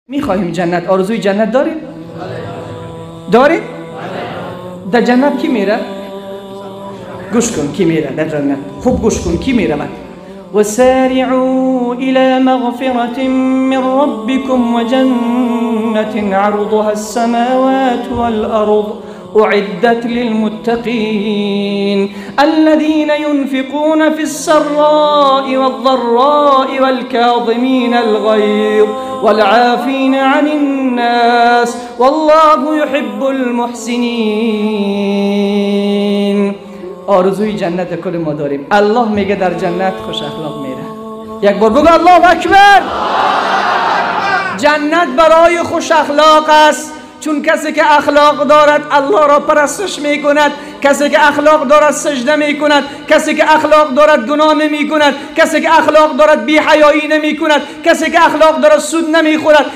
میخواهیم جنت، آرزوی جنت داریم؟ داریم؟ در جنت کی میره؟ گوش کن کی میره در جنت، خوب گوش کن کی میرود. وسارعوا إلى مغفرة من ربكم وجنة عرضها السماوات والأرض أعدت للمتقين الذين ينفقون في السراء والضراء والكاظمين الغيظ والعافين عن الناس والله يحب المحسنين. آرزوی جنت کل ما داریم. الله میگه در جنت خوش اخلاق میره. یک بار بگو الله اکبر. جنت برای خوش اخلاق است، چون کسی که اخلاق دارد الله را پرستش میکند، کسی که اخلاق دارد سجده میکند، کسی که اخلاق دارد گناه نمیکند، کسی که اخلاق دارد بی حیایی نمیکند، کسی که اخلاق دارد سود نمیخورد.